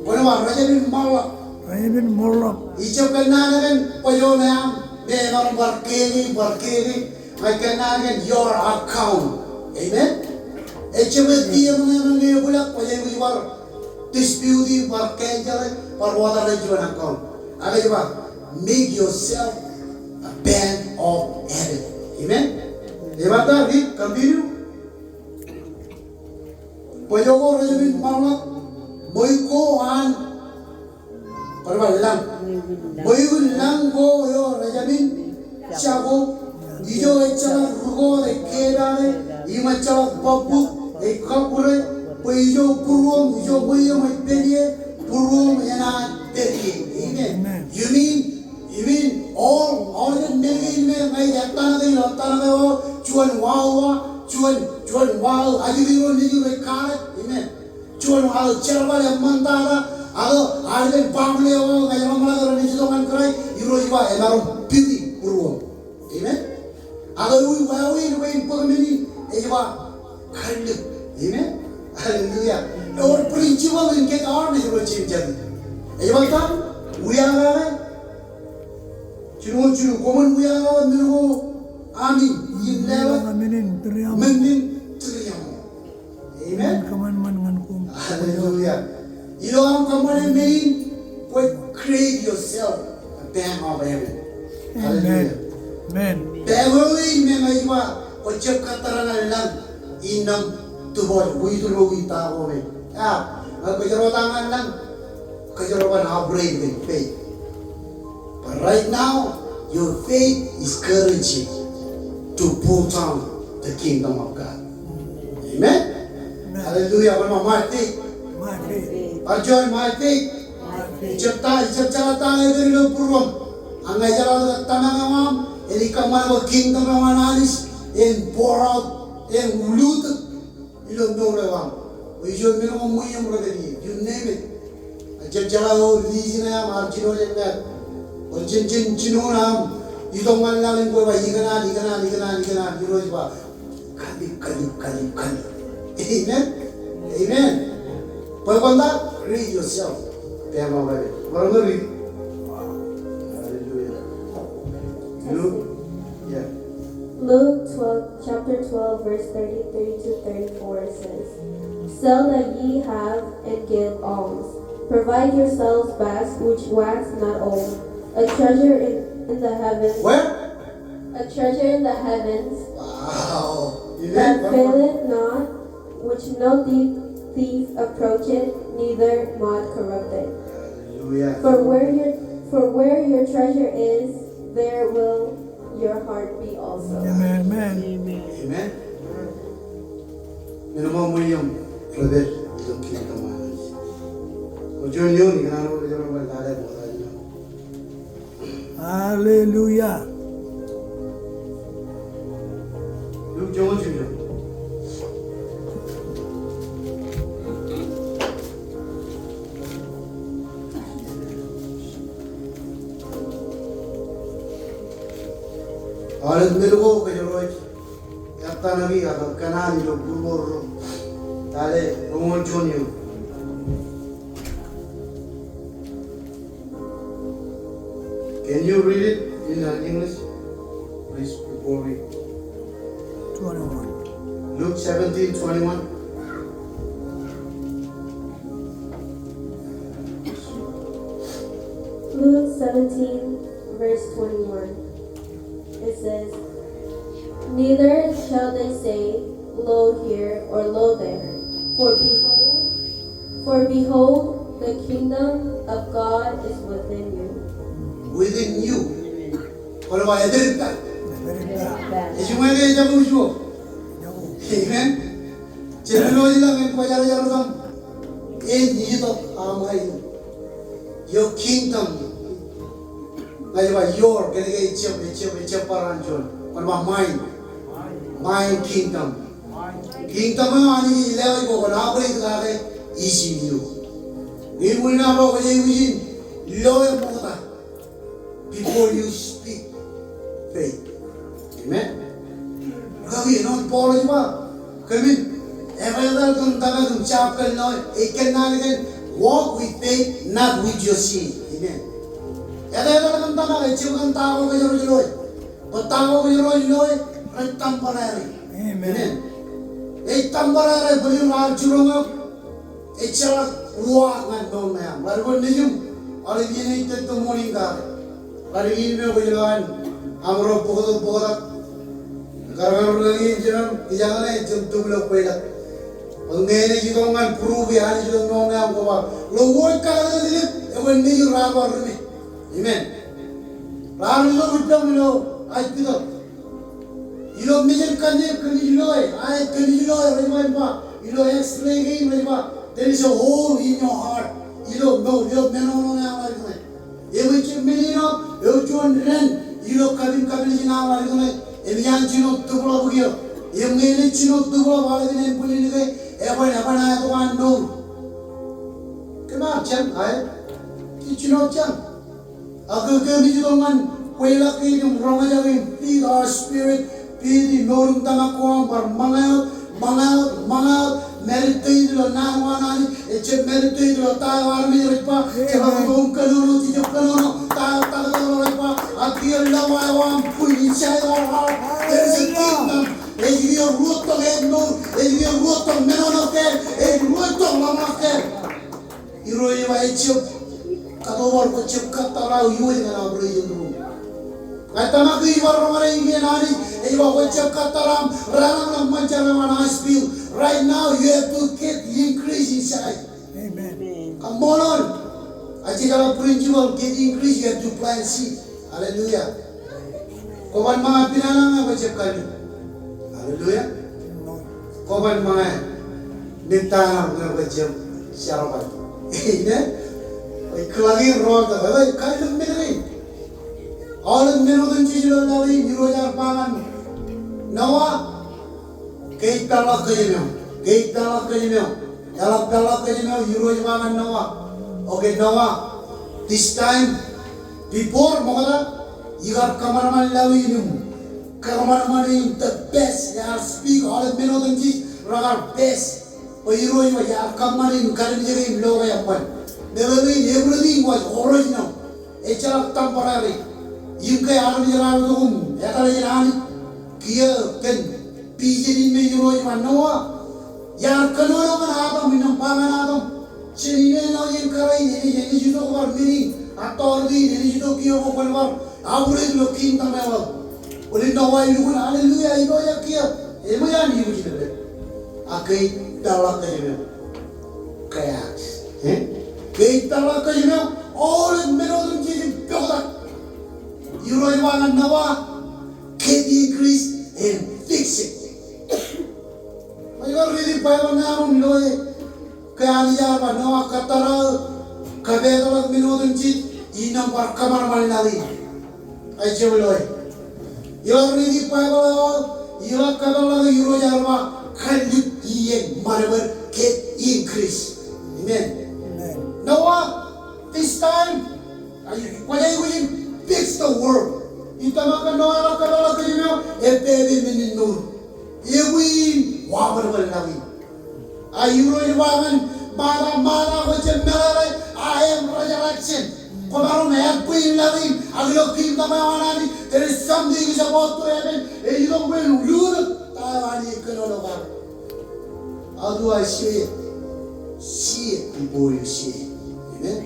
Kwōn ba rejāmin ṃōḷḷọk. Rejāmin ṃōḷḷọk. Ijjab kōnnaan kōn bōjọ ṇe aṃ, me emaroñ bar keke, bar keke. Ña ij kōnnaan kōn your account. Amen. Ejjab bwe tiemān ñe ebōḷọk, kwōj aikuj bar dispute, bar cancel, bar wōt ilo juon account. Ak ej ba, make yourself a bank of heaven. Amen. Ej ba ta, read, continue. Bōjọ ko rejāmin ṃōḷḷọk, ṃweiuk ko an, bar ba lañ. Ṃweiuk in lañ ko eo rejāmin jako, ijo ejjeḷọk rūkọọt ej kepaake, im ejjeḷọk bōkbōk ej kọkkure, bwe ijo būruōm, ijo ṃweiōṃ ej pād ie, būruōm enaaj pād ie. Amen. Amen. You mean Amen. Aolep, aolep men kein me ña ij ettōṇake ilo ettōṇake eo, juon wāween, juon, juon wāween ajri ro nejū rej kaḷe. Amen. Juon wāween jerbal eṃṃantata, ak aolep baaṃle eo ña ij ḷōmṇak ro nejū itok ñan Kraist, Irooj ej ba emaroñ piti būruōm. Amen. Ak ewi wāween bwe in bōk men in, ej ba, kallib. Amen. Hallelujah. Ewōr principle in kōj aolep ro jeiū jatū. Ej ba ta, wiaḷọke. Jilñuul jilu, koṃwin wiaḷọke men ko ami, im leḷọk men in tūriaṃo. Men in tūriaṃo. Amen. Kōṃanṃan ñan koṃ. Hallelujah. Ilo aṃ kōṃṃane men in, kwōj create yourself a bank of heaven. Amen. Hallelujah. Amen. Pād ilo in me ña ij ba, kwōj jab kōttar ñan lañ, innām tubōj, uitūrok ita ko me. A, ñe kwōj ro ta ñan lañ, kwōj ro ban operate in faith. But right now, your faith is encouraging to pull down the kingdom of God. Amen? Amen. Hallelujah. What about my faith? My faith. Bar juon, my faith. My faith. Ijab ta, ijab jeḷā ta eo ej pād ilo būruōṃ. Ak ñe jeḷā ta, tōmak eo aṃ, enaaj kōṃṃan bwe kingdom eo an Anij en pour out, en lutōk ilo mour eo aṃ. Bwe ijo men ko ṃweieṃ rej pād ie, you name it. Ejjab jeḷā eo ri-jino aṃ, ar jino jān ṃaat. Ewōr jān, jān jino aṃ itok ñan laḷ in, kwōj ba ikōṇaan, ikōṇaan, ikōṇaan, ikōṇaan, Irooj ej ba kallib, kallib, kallib, kallib. Amen. Amen. Bwe kwōn ta, create yourself. Pād ilo ṃōk. Hallelujah. Luke, yeah. Luke twelve, chapter twelve, verse thirty-three to thirty-four says, "Sell that ye have and give alms. Provide yourselves bags which wax not old, A treasure in, in the heavens. Where? A treasure in the heavens. Wow. Amen. That faileth not, which no thief, thief approacheth, neither moth corrupteth. Hallelujah. For where your, for where your treasure is, there will your heart be also. Amen. Amen. Amen. Amen. Ṃool ṃōk rej pād ilo kingdom eo an Anij. Ṃool juon ioon ikōṇaan ro rej pād ilo kingdom eo an Anij. Hallelujah. Luk joñoul jiljino. Aolep men ko kōjro ej ettōṇaki ak kōṇaan ilo būruon ro. Tale roñoul juon ioon. Can you read it in, uh, English? Please, before we. Twenty-one. Luke seventeen twenty-one. Luke seventeen, verse twenty-one. It says, "Neither shall they say, 'Lo here,' or 'Lo there.' For behold, for behold, the kingdom of God is within you." Within you. Kwōlo ba, epād ippa. Epād ippa. Ej juṃae ke ejako ujuo. Amen. Jen lo ilo ñan kwōjarjar tok. Ej itok aṃ eo. Your kingdom. Ña ij ba your, kōnke ejjab, ejjab, ejjab bar an juon. Kwōn ba mine. My kingdom. Kingdom eo an Anij ej lewaj bwe kwōn operate kake is in you. Im ṃool ṇe ba kwōj aikuj in loe ṃokta before you speak faith. Amen. Kaki āinwōt Paul ej ba, kōmin, epeetal kōn tōmak im jab kōn loe, ej kōnnaan kōn walk with faith, not with your sin. Amen. Epeetal kōn tōmak, ejjab kōn ta ko kōjro ej loe. Bwe ta ko kōjro ej loe, rej temporary. Amen. Amen. Ej temporary, bwe ilo ad jiroñ eok, ejjeḷọk uwaak ñan mour ṇe aṃ. Ḷaddik wōt nejiṃ, aolep iien ej tōt tok ṃool in kake. Ḷaddik in eo kwōj lo an, aṃro bōktok bōktok. Kar ñan ri ñan in jino, kijañ ṇe, jab tōprak kweilọk. Bwe ñe ej itok ñan prove e Anij ilo mour ṇe aṃ kwō ba, ḷeo wōj kar ḷaddik, ekwe nejū raar bar ri me. Amen. Raar ilo ri pād ilo hospital. Ilo mejān kanniōk kōmij loe, aet kōmij loe, rej ba, ilo X-ray kein rej ba, there is a hole in your heart. Ilo mour, ilo menono ṇe aṃ ḷaddik ṇe. Eṃōj jab men in eo, eo juon dān, ilo kapin kapin ijin aṃ ḷaddik ṇe, im iaan jino tōplọp kiiō. Im ñe enaaj jino tōplọp aolepen ānbwinnin ke, eban, eban aetok an mour. Kōm ar jañ, aet? Ij jino jañ. Ak ke, ke kōmij itok ñan kweilọk kein im roñjake im feed our spirit, feed im mour im tōmak ko aṃ bar ṃōñā wōt, ṃōñā wōt, ṃōñā wōt, meditate ilo naan ko an Anij, ejjab meditate ilo ta eo armej rej ba, jeḷā ke kōnono, jejjab kōnono, ta eo taktō ro rej ba, ak kiiō lọwa eo aṃ bwij inside our heart, there is a kingdom, ej kiiō ruo tok āinmour, ej kiiō ruo tok menono kāāl, ej ruo tok ḷōmṇak kāāl. Irooj ej ba ejjab kōttar, kwōjjab kōttar aō iwōj ñan operation room. Ña ij tōmak ke ij bar roñjake iien Anij, ej ba kwōjjab kōttar aṃ, raṇe ṇe ṃōn jar eo an hospital. Right now, you have to get increase inside. Amen. Come on. Ej jeḷā principle, get increase, you have to plant seed. Hallelujah. Kwō ban ṃōñā piṇaṇ aṃ ñe kwōjjab kallik. Hallelujah. Kwō ban ṃōñā men ta eo aṃ ñe kwōjjab jerbal. Amen. Kwōj kallik ro ta, kwōj kallik men kein. Aolep men otemjej ilo laḷ in, Irooj ear ba ñan Noah, ke ij peḷḷọk kōjām eo. Ke ij peḷḷọk kōjām eo. Eḷap peḷḷọk kōjām eo, Irooj ba ñan Noah. Okay, Noah, this time, before ṃokta, ikar kōṃanṃan laḷ in im kōṃanṃan in the best, ear speak, aolep men otemjej rekar best. Bwe Irooj eo ear kōṃṃan in kalimjeke im lo ke eṃṃan. Meḷeḷe in everything was original. Ejjeḷọk temporary. Im ke armej raar itok im etal jān Anij, kiiō kōn vision in me Irooj ba Noah, iar kōnono ñan Adam, innām ba ñan Adam, jān ine ṇo iien kōrā in, enaaj, enaaj itok bar men in authority in enaaj itok kiiō bwe kwōn bar operate ilo kingdom eo aō. Bōlen Noa elukkuun, hallelujah, ilo ia kiiō. Eṃōj an ijin ippaṃ. Ak ke ej peḷḷọk kōjām eo. Ke ej, eh? Ke ej peḷḷọk kōjām eo, aolep men otemjej im poktak. Irooj ba ñan Noa, get English and fix it. Ij bar riiti Baibōḷ ñan ilo e. Ke Anij ear ba Noa kōttōr aō, kōpeḷḷọk men otemjej, innām bar kōṃanṃan laḷ in. Ej jab loe. Ilo riiti Baibōḷ eo, ilo kōpeḷḷọk Irooj ear ba, kallik iien ṃadṃōd, get English. Amen. Amen. Noa, this time, kwōj aikuj in fix the world. Ij tōmak ke Noa eḷak kōpeḷḷọk kōjām eo, epepe men in mour. Ewi in waḷọkḷọk laḷ in. A Irooj ba ñan Martha, Martha, kwō jab meḷeḷe, I am resurrection. Kwōmaroñ add bwe in laḷ in, ak ilo kingdom eo an Anij, there is something is about to happen. Ej itok bwe in lutōk ta eo Anij ej kōnono kake. How do I see it? See it before you see it. Amen.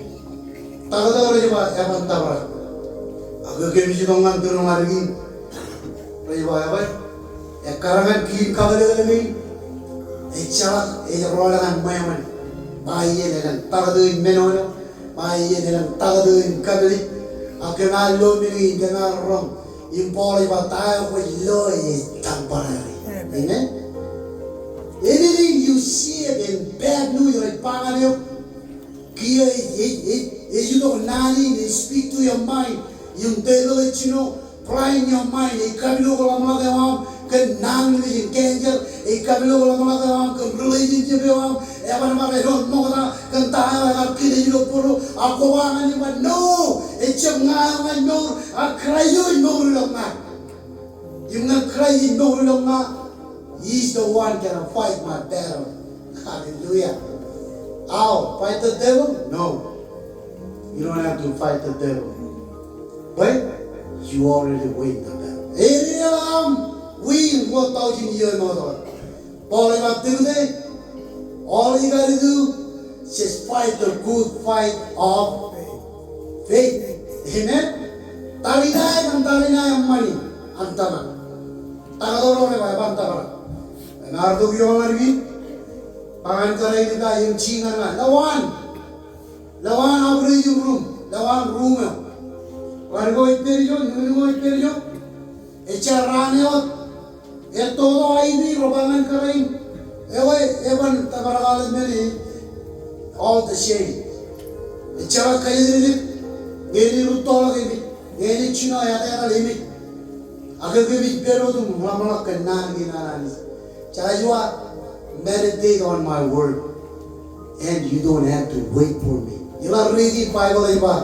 Taktō rej ba eban tōprak. Ak kōmij itok ñan tūroñ ālikin. Rej ba eban. Ekkar ñan kiin kakōlkōl kein. Ejjeḷọk, ej rọọl ñan ṃweo ṇe. Ba iien elōñ taktō in men eo. Ba iien elōñ taktō in kōmij. Ak kōm ar lo men in kōm ar roñ. Im Paul ej ba ta eo kwōj loe ej temporary. Amen. Anything you see it in bad news, rej ba ñan eok. Kiiō ej, ej, ej, ej itok naan in, ej speak to your mind. Im tepel ej jino, blind your mind, ej kapilōk ḷōmṇak eo aṃ kōn naan ṇe in cancer, ej kapilōk ḷōmṇak eo aṃ kōn relationship eo aṃ, eban bar edoon ṃokta kōn ta eo ekar kile ilo bōro, ak kwō ba ñan e ba, no, ejjab ña eo ña ij mour, ak Kraist eo ej mour ilo ña. Im ñe Kraist ej mour ilo ña, he is the one gonna fight my battle. Hallelujah. How? Fight the devil? No. You don't have to fight the devil. But you already win the battle. Eñin eḷap aṃ win four thousand year ṃokta. Paul ej ba Timote, all you gotta do, just fight the good fight of faith. Amen? Tariṇae ñan tariṇae eṃṃan in an tōmak. Taktō ro rej ba eban tōprak. Enaaj tok ioon ālikin. Ba ñan kōrā in ita im jiṃṃan ñan lowaan. Lowaan operating room. Lowaan room eo. Ḷadik eo ej pād ijo, nuknuk eo ej pād ijo. Ejja raan eo wōt. Ettoto aibi ro ba ñan kōrā in. Ewi, eban tōprak aolep men e. All the same. Ejjeḷọk kōjatdikdik. Ñe enaaj rūttoḷọk emej. Ñe enaaj jino etetal emej. Ak kōmij pād wōt im ḷōmṇak kōn naan kein an Anij. Joshua, meditate on my word. And you don't have to wait for me. Ilo riiti Baibōḷ ej ba,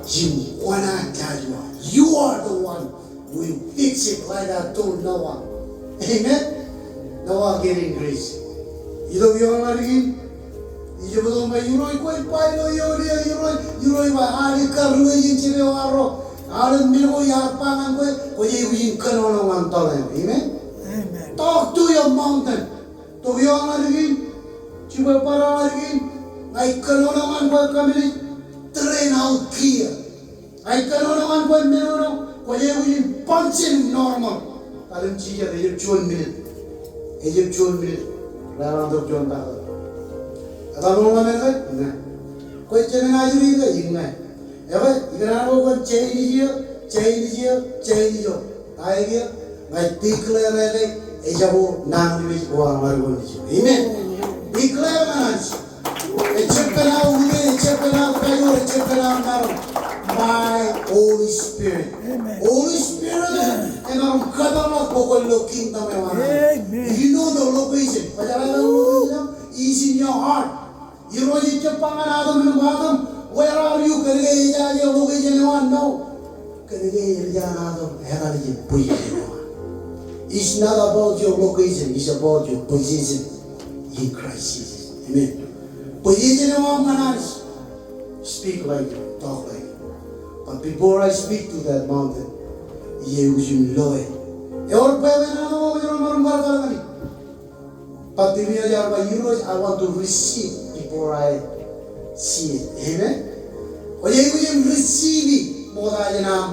im kwōnaaj Joshua. You are the one who will fix it like I told Noah. Amen? Noah get English. Itok ioon ālikin. Ijjab itok im ba Irooj, kwōj ba ilo eoon eo, Irooj, Irooj ba, aolep relationship eo arro. Aolep men ko iar ba ñan kwe, kwōj aikuj in kōnono ñan tōl eo. Amen? Amen. Talk to your mountain. Tok ioon ālikin, jibwe bōd eo ālikin, ña ij kōnono ñan kwe kōmij train out kiiō. Ña ij kōnono ñan kwe men eo, kwōj aikuj in function normal. Kallimjek, ejjab juon minit. Ejjab juon minit. Leḷọk tok juon taktō. Etal ḷōmṇak ke? Ñe. Kwōj jab naaj riiti ke? Ñe. Ewi, ikōṇaan ko kwōn change iiō, change iiō, change iiō. Ta eo kiiō, ña ij declare ke ejako naan ṇe in ej ba ñan ṃōjin. Amen. Declare ñan Anij. Ejjab kōṇaan utiej, ejjab kōṇaan kajoor, ejjab kōṇaan maroñ. My Holy Spirit. Amen. Holy Spirit, emaroñ kōpeḷḷọk bwe kwōn lo kingdom eo an Anij. Amen. You know the location. Kwōjeḷā location eo? It's in your heart. Irooj ejjab ba ñan Adam im Adam, where are you? Kōnke ejaje location eo an? No. Kōnke ejaje an Adam, etal ijin position eo an. It's not about your location, it's about your position in Christ Jesus. Amen. Position eo aṃ ñan Anij. Speak like it, talk like it. But before I speak to that mountain, ij aikuj in loe. Ewōr bwebwenato ko kwōj maroñ kar tōl ñan e. Bartimaeus ear ba, Irooj, I want to receive before I see it. Amen? Kwōj aikuj in receive ṃokta jān aṃ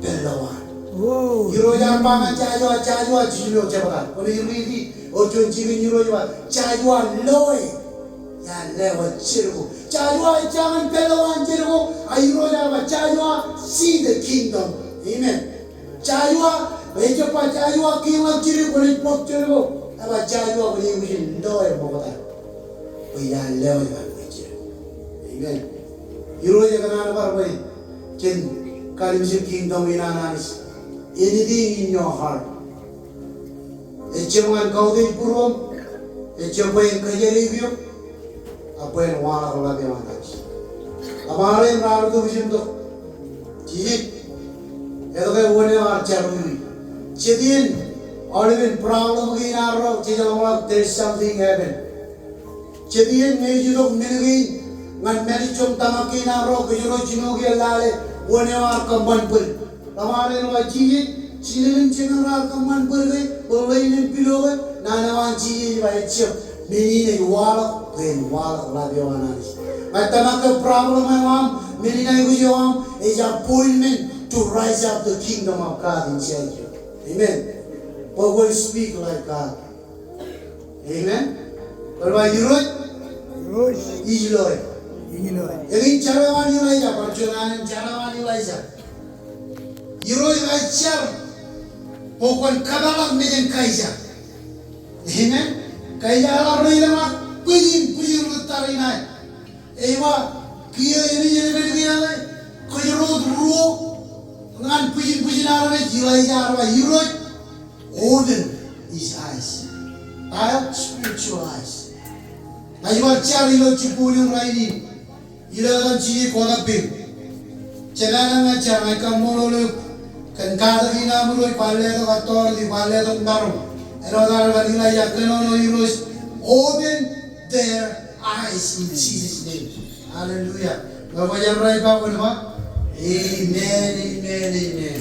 pād lowaan. Irooj ear ba ñan Joshua, Joshua, jiljino jebta. Kwōnaaj riiti, eo juon jikin Irooj ej ba, Joshua, loe. Iar lewōj Jeriko. Joshua ej jañin pād lowaan Jeriko, a Irooj ear ba, Joshua, see the kingdom. Amen. Joshua, ejjab ba Joshua kiiñ ḷọk jidik kwōnaaj bōk Jeriko. Ej ba Joshua kwōnaaj aikuj in loe ṃokta. Bwe iar lewōj ṃaan bwe Jeriko. Amen. Irooj ekōṇaan bar bwe jen kalimjek kingdom in an Anij. Anything in your heart. Ejjab ñan kautiej būruōṃ, ejjab bwe en kōjjeḷā eok, ak bwe en waḷọk ḷap eo an Anij. Ḷōṃaro im raar itok ijin tok. Jijej, etke wōn eo ear jar wiwi. Jet iien aolepen problem kein arro, jej ḷōmṇak, there's something happen. Jet iien ñe ej itok men kein ñan mālejjoñ tōmak kein arro, kōjro jino kiiō lale, wōn eo ear kōṃṃan bōd. Ḷōṃaro eo ej ba Jisōs, jilel im jemed raar kōṃṃan bōd ke, bōd ḷein im pilo ke, naan eo an Jisōs ej ba ejjab, men in ej waḷọk, bwe en waḷọk ḷap eo an Anij. Ña tōmak ke problem eo aṃ, men in aikuj eo aṃ, ej appointment to rise up the kingdom of God inside you. Amen. Bwe kwōn speak like God. Amen. Kwōn ba Irooj. Irooj. Ij loe. Ij loe. Eñin jar eo an Elijah, bar juon alen jar eo an Elijah. Irooj ej jar bwe kwōn kōpeḷḷọk mejān Kaisar. Amen. Kaisar ear ro ilōñḷọk bwijin, bwijin ri tariṇae. Ej ba, kiiō enaaj epen kiiō ke, kōjro wōt ruo ñan bwijin, bwijin armej, Elijah ear ba, Irooj, open his eyes. Eo spiritual eyes. Ij bar jar ilo jibboñōn rainin. Ilo etan Jisōs kōtōpper. Jemān ña jar, ña kaṃṃoolol eok kōn katak in aṃ Irooj, kwaar letok authority, kwaar letok maroñ. Āinwōt aō kar Elijah, kōnono Irooj, open their eyes in Jesus' name. Hallelujah. Ñe kwōj jar rej ba, kwōn ba, amen, amen, amen.